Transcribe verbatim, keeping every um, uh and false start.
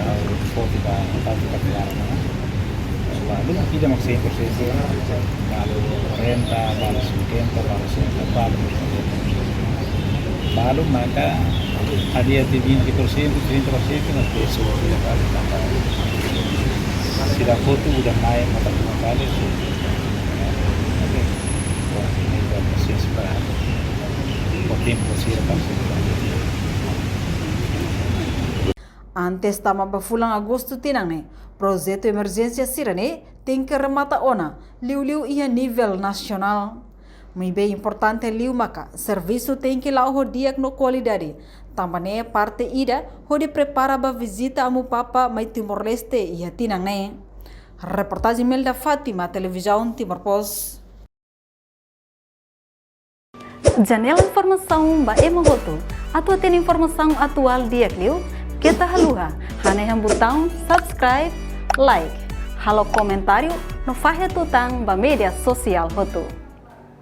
ha'u foti ba, ba foti ba kelar, no? Balu ida mak cem por cento, balu quarenta, balu cinquenta, balu sessenta, balu. Balu maka hadi'a tiha vinte por cento, trinta por cento, mas peso tidak ada tambah. Sira foti udah naik mata kuma kali, so. Oke. Wah, ini udah proses berat. Por tempo sira pasti. Antes tama ba fulan Agostu tinan ne'e, projetu emerjénsia sira-ne'e tenke remata ona, liuliu iha nivel nasionál. Maibé importante liu maka servisu tenke la'o ho di'ak no kualidade. Tanba ne'e parte ida hodi prepara ba vizita Amu Papa mai Timor-Leste iha tinan ne'e. Reportajen Melda Fátima, Televizaun Timor Post. Janela informasaun ba ema hotu. Atu hatene informasaun atuál di'ak liu, keta haluha hanehan butaun subscribe, like, halo komentáriu no fahe tutan ba média sosiál hotu.